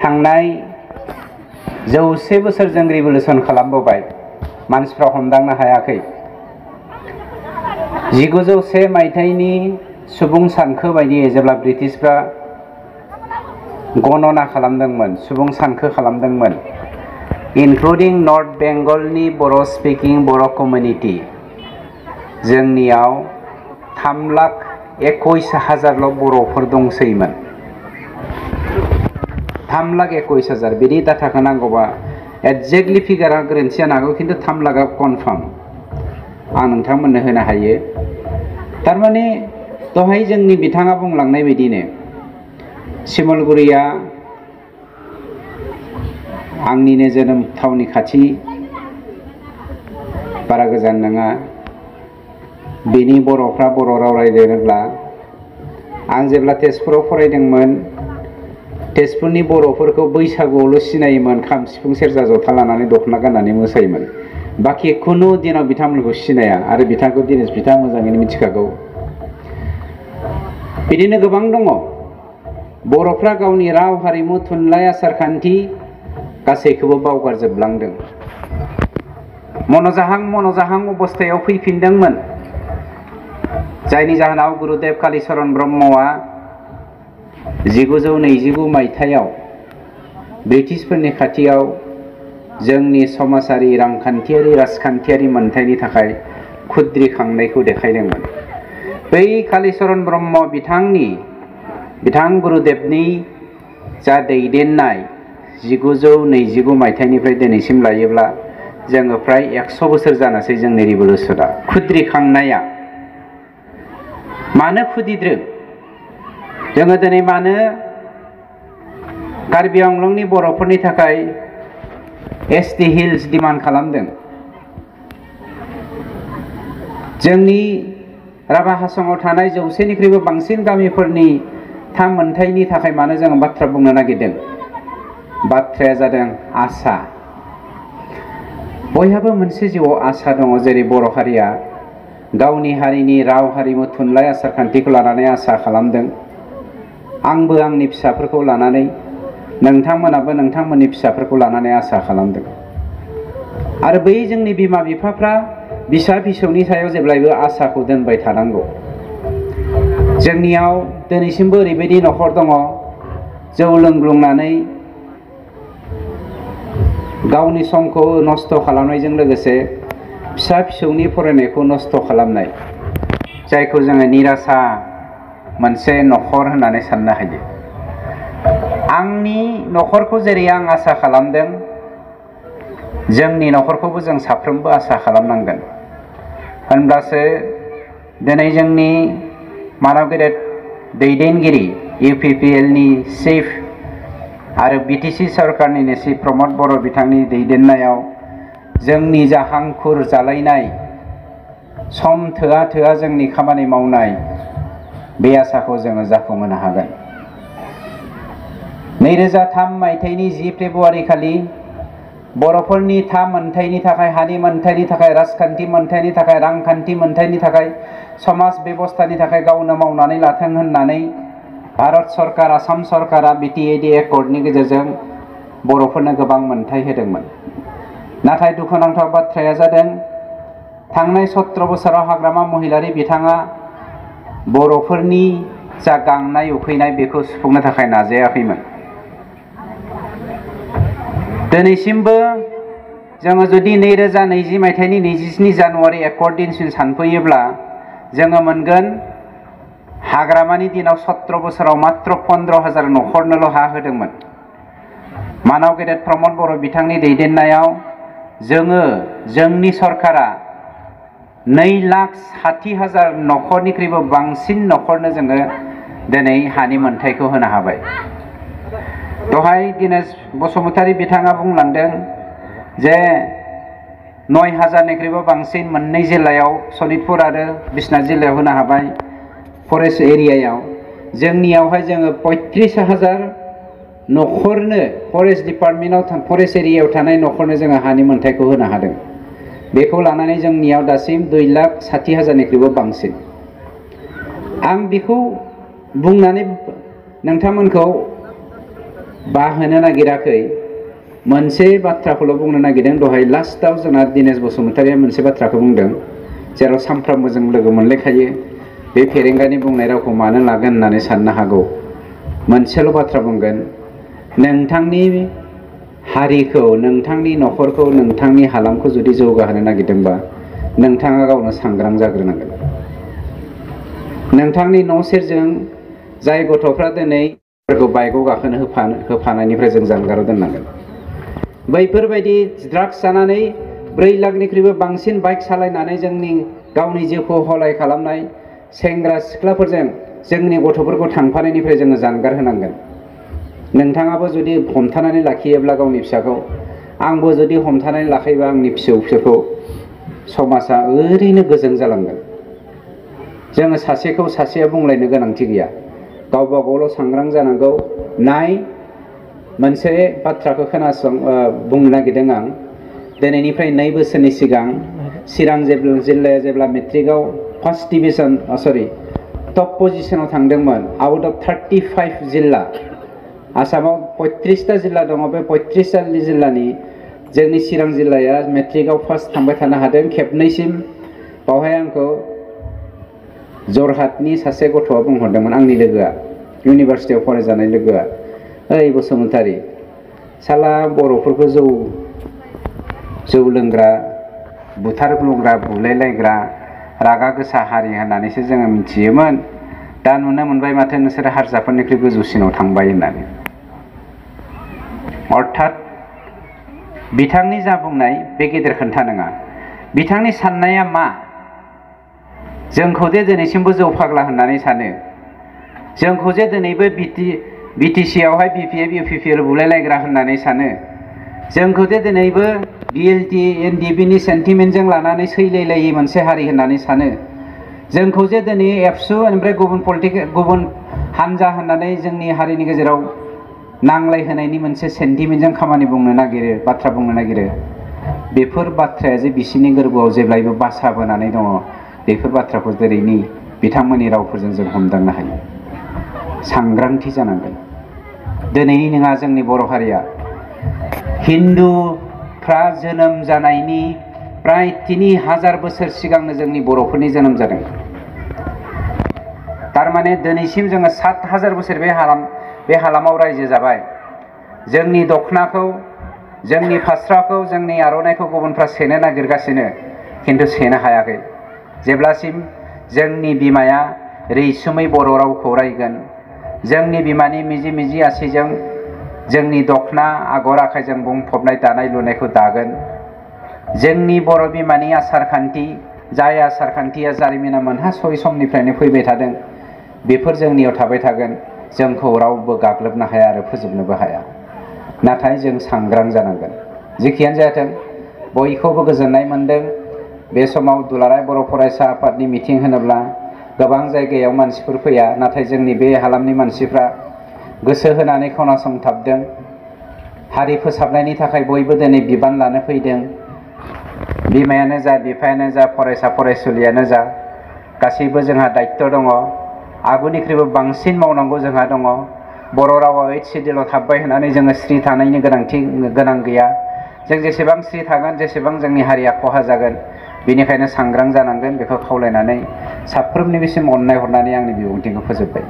थांनाय 100 बोसोर जों रिभलिउसन खालामबोबाय मानसिफ्रा हमदांनो हायाखै 1901 मायथाइनि सुबुं सानखो बायदियै जेब्ला ब्रिटिशफ्रा गणना खालामदोंमोन सुबुं सानखो खालामदोंमोन इनक्लुडिं नर्थ बेंगलनि बर' स्पिकिं बर' कमिउनिटि जोंनियाव 3,21,000 बर'फोर दंसैमोन 3,21,000 बिदि डाटाखौ नांगौबा एक्जेक्टलि फिगारा गोरोन्थि जानो हागौ खिन्थु 3 लाखआ कनफार्म आं नोंथांमोननो होनो हायो थारमाने दहाय जोंनि बिथाङा बुंलांनाय बायदिनो शिमलगुरिया आंनिनो जोनोम थावनि खाथि बारा गोजान नङा बेनि बर'फ्रा बर' राव रायज्लायनोब्ला आं जेब्ला तेजपुराव फरायदोंमोन तेजपुरनि बर'फोरखौ बैसागुआवल' सिनायोमोन खाम सिफुं सेरजा जथा लानानै दख'ना गाननानै मोसायोमोन बाखि खुनु दिनाव बिथांमोनखौ सिनाया आरो बिथांखौ दिनै बिथाङा मोजाङैनो मिथिखागौ बिदिनो गोबां दङ बर'फ्रा गावनि राव हारिमु थुनलाइ आसारखान्थि गासैखौबो बावगारजोबलांदों मन'जाहां अबस्थायाव फैफिनदोंमोन जायनि जाहोनाव गुरुदेव कालीचरण ब्रह्मआ 1929 मायथाइयाव ब्रिटिशफोरनि खाथियाव जोंनि समाजारि रांखान्थियारि राजखान्थियारि मोनथायनि थाखाय खुद्रिखांनायखौ देखायदोंमोन बै कालीचरण ब्रह्म बिथां गुरुदेबनि जा दैदेननाय 1929 मायथाइनिफ्राय दिनैसिम लायोब्ला जोङो फ्राय 100 बोसोर जानोसै जोंनि रिभलिउसना खुद्रिखांनाया मानो खुदिद्रो जोङो दिनै मानो कार्बि आंलंनि बर'फोरनि थाखाय एसटि हिल्स डिमान्ड खालामदों जोंनि राभा हासंआव थानाय 100निख्रुइबो बांसिन गामिफोरनि थाम मोनथायनि थाखाय मानो जों बाथ्रा बुंनो नागिरदों बाथ्राया जादों आसा बयहाबो मोनसे जिउआव आसा दङ जेरै बर' हारिया गावनि हारिनि राव हारिमु थुनलाइ आसारखान्थिखौ लानानै आसा खालामदों आंबो आंनि फिसाफोरखौ लानानै नोंथांमोनाबो नोंथांमोननि फिसाफोरखौ लानानै आसा खालामदों आरो बै जोंनि बिमा बिफाफ्रा फिसा फिसौनि सायाव जेब्लायबो आसाखौ दोनबाय थानांगौ जोंनियाव दिनैसिमबो ओरैबायदि न'खर दङ जौ लोंग्लुंनानै गावनि समखौ नस्थ' खालामनायजों लोगोसे फिसा फिसौनि फरायनायखौ नस्थ' खालामनाय जायखौ जोङो निरासा मोनसे न'खर होननानै साननो हायो आंनि न'खरखौ जेरै आं आसा खालामदों जोंनि न'खरखौबो जों साफ्रोमबो आसा खालामनांगोन होनब्लासो दिनै जोंनि मानब गेदेर दैदेनगिरि इउपिपिएलनि चिफ आरो बिटिसि सरकारनिनो चिफ प्रमद बर' बिथांनि दैदेननायाव जोंनि जा हांखुर जालायनाय सम थोआ जोंनि खामानि मावनाय बे आसाखौ जोङो जाफुंहोनो हागोन 2003 मायथाइनि 10 फेब्रुवारि खालि बर'फोरनि थाम मोनथायनि थाखाय हानि मोनथायनि थाखाय राजखान्थि मोनथायनि थाखाय रांखान्थि मोनथायनि थाखाय समाज बेबस्थानि थाखाय गावनो मावनानै लाथों होननानै भारत सरकार आसाम सरकारा बिटिएडि एकर्डनि गेजेरजों बर'फोरनो गोबां मोनथाय होदोंमोन नाथाय दुखुनांथाव बाथ्राया जादों थांनाय 17 बोसोराव हाग्रामा महिलारि बिथाङा बर'फोरनि जा गांनाय उखैनाय बेखौ सुफुंनो थाखाय नाजायाखैमोन दिनैसिमबो जोङो जुदि 2020 मायथाइनि 27 जानुवारि एकर्ड दिनसिम सानफैयोब्ला जोङो मोनगोन हाग्रामानि दिनाव 17 बोसोराव मात्र 15,000 न'खरनोल' हा होदोंमोन मानब गेदेर प्रमद बर' बिथांनि दैदेननायाव जोंनि सरकारा 2,60,000 न'खरनिख्रुइबो बांसिन न'खरनो जोङो दिनै हानि मोनथायखौ होनो हाबाय दहाय दिनेश बसुमतारी बिथाङा बुंलांदों जे 9,000निख्रुइबो बांसिन मोननै जिल्लायाव सनितपुर आरो बिश्वनाथ जिल्लायाव होनो हाबाय फरेस्ट एरियायाव जोंनियावहाय जोङो 35,000 न'खरनो फरेस्ट डिपार्टमेन्टआव फरेस्ट एरियायाव थानाय न'खरनो जोङो हानि मोनथायखौ होनो हादों बेखौ लानानै जोंनियाव दासिम 2,60,000निख्रुइबो बांसिन आं बेखौ बुंनानै नोंथांमोनखौ बाहोनो नागिराखै मोनसे बाथ्राखौल' बुंनो नागिरदों दहाय लास्टआव जोंना दिनेश बसुमतारिया मोनसे बाथ्राखौ बुंदों जेराव सानफ्रामबो जों लोगो मोनलायखायो बे फेरेंगानि बुंनाय रावखौ मानो लागोन होननानै साननो हागौ मोनसेल' बाथ्रा बुंगोन नोंथांनि हारिखौ नोंथांनि न'खरखौ नोंथांनि हालामखौ जुदि जौगाहोनो नागिरदोंबा नोंथाङा गावनो सांग्रां जाग्रोनांगोन नोंथांनि न' सेरजों जाय गथ'फ्रा दिनै बाइकआव गाखोनो होफानायनिफ्राय जों जानगाराव दोननांगोन बैफोरबायदि ड्राग्स जानानै 4 लाखनिख्रुइबो बांसिन बाइक सालायनानै जोंनि गावनि जिउखौ हलाय खालामनाय सेंग्रा सिख्लाफोरजों जोंनि गथ'फोरखौ थांफानायनिफ्राय जोङो जानगार होनांगोन नोंथाङाबो जुदि हमथानानै लाखियोब्ला गावनि फिसाखौ आंबो जुदि हमथानानै लाखियोबा आंनि फिसौफोरखौ समाजा ओरैनो गोजों जालांगोन जोङो सासेखौ सासेया बुंलायनो गोनांथि गैया गावबा गावल' सांग्रां जानांगौ नाय मोनसे बाथ्राखौ बुंनो नागिरदों आं दिनैनिफ्राय 2 बोसोरनि सिगां चिरां जिल्लाया जेब्ला मेट्रिकआव फार्स्ट डिभिजन टप पजिशनाव थांदोंमोन आउट अफ 35 जिल्ला आसामाव 35टा जिल्ला दङ बे 35टा जिल्लानि जोंनि चिरां जिल्लाया मेट्रिकआव फार्स्ट थांबाय थानो हादों खेबनैसिम बावहाय आंखौ जरहाटनि सासे गथ'आ बुंहरदोंमोन आंनि लोगोआ इउनिभार्सिटियाव फरायजानाय लोगोआ ओइ बसुमतारी साला बर'फोरखौ जौ लोंग्रा बुथारग्लुंग्रा बुलायलायग्रा रागा गोसा हारि होननानैसो जोङो मिथियोमोन दा नुनो मोनबाय माथो नोंसोर हारसाफोरनिख्रुइ गोजौसिनाव थांबाय होननानै अर्थात बिथांनि जा बुंनाय बे गेदेर खोन्था नङा बिथांनि साननाया मा जोंखौ जे दिनैसिमबो जौ फाग्ला होननानै सानो जोंखौ जे दिनैबो बिटिसि आवहाय बिपिएफ इउपिपिएल बुलायलायग्रा होननानै सानो जोंखौ जे दिनैबो बिएलटि एनडिएफबि सेन्टिमेन्टजों लानानै सैलायलायै मोनसे हारि होननानै सानो जोंखौ जे दिनै एबसु ओमफ्राय गुबुन हानजा होननानै जोंनि हारिनि गेजेराव नांलायहोनायनि मोनसे सेन्टिमेन्टजों खामानि बुंनो नागिरो बाथ्रा बुंनो नागिरो बेफोर बाथ्राया जे बिसिनि गोरबोआव जेब्लायबो बासा बोनानै दङ बेफोर बाथ्राखौ दिनैनि बिथांमोननि रावफोरजों जों हमदांनो हायो सांग्रांथि जानांगोन दिनैनि नङा जोंनि बर' हारिया हिन्दुफ्रा जोनोम जानायनि प्राय 3000 बोसोर सिगांनो जोंनि बर'फोरनि जोनोम जादों थारमाने दिनैसिम जोङो 7000 बोसोर बे हालामाव रायजो जाबाय जोंनि दखनाखौ जोंनि फास्राखौ जोंनि आर'नाइखौ गुबुनफ्रा सेनो नागिरगासिनो खिन्थु सेनो हायाखै जेब्लासिम जोंनि बिमाया रैसुमै बर' रावखौ रायगोन जोंनि बिमानि मिजि मिजि आसिजों जोंनि दखना आगर आखाइजों बुंफबनाय दानाय लुनायखौ दागोन जोंनि बर' बिमानि आसार खान्थि जाय आसार खान्थिया जारिमिना मोनहासयै समनिफ्रायनो फैबाय थादों बेफोर जोंनियाव थाबाय थागोन जोंखौ रावबो गाग्लोबनो हाया आरो फोजोबनोबो हाया नाथाय जों सांग्रां जानांगोन जेखियानो जाथों बयखौबो गोजोननाय मोनदों बे समाव दुलाराय बर' फरायसा आफादनि मिटिं होनोब्ला गोबां जायगायाव मानसिफोर फैया नाथाय जोंनि बे हालामनि मानसिफ्रा गोसो होनानै खोनासंथाबदों हारि फोसाबनायनि थाखाय बयबो दिनै बिबान लानो फैदों बिमायानो जा बिफायानो जा फरायसा फरायसुलियानो जा गासैबो जोंहा दायित्व दङ आगुनिख्रुइबो बांसिन मावनांगौ जोंहा दङ बर' रावा 8 सिडिउलाव थाबाय होननानै जोङो स्रि थानायनि गोनां गैया जों जेसेबां स्रि थागोन जेसेबां जोंनि हारिया खहा जागोन बेनिखायनो सांग्रां जानांगोन बेखौ खावलायनानै साफ्रोमनिसिम अननाय हरनानै आंनि बिबुंथिखौ फोजोबबाय।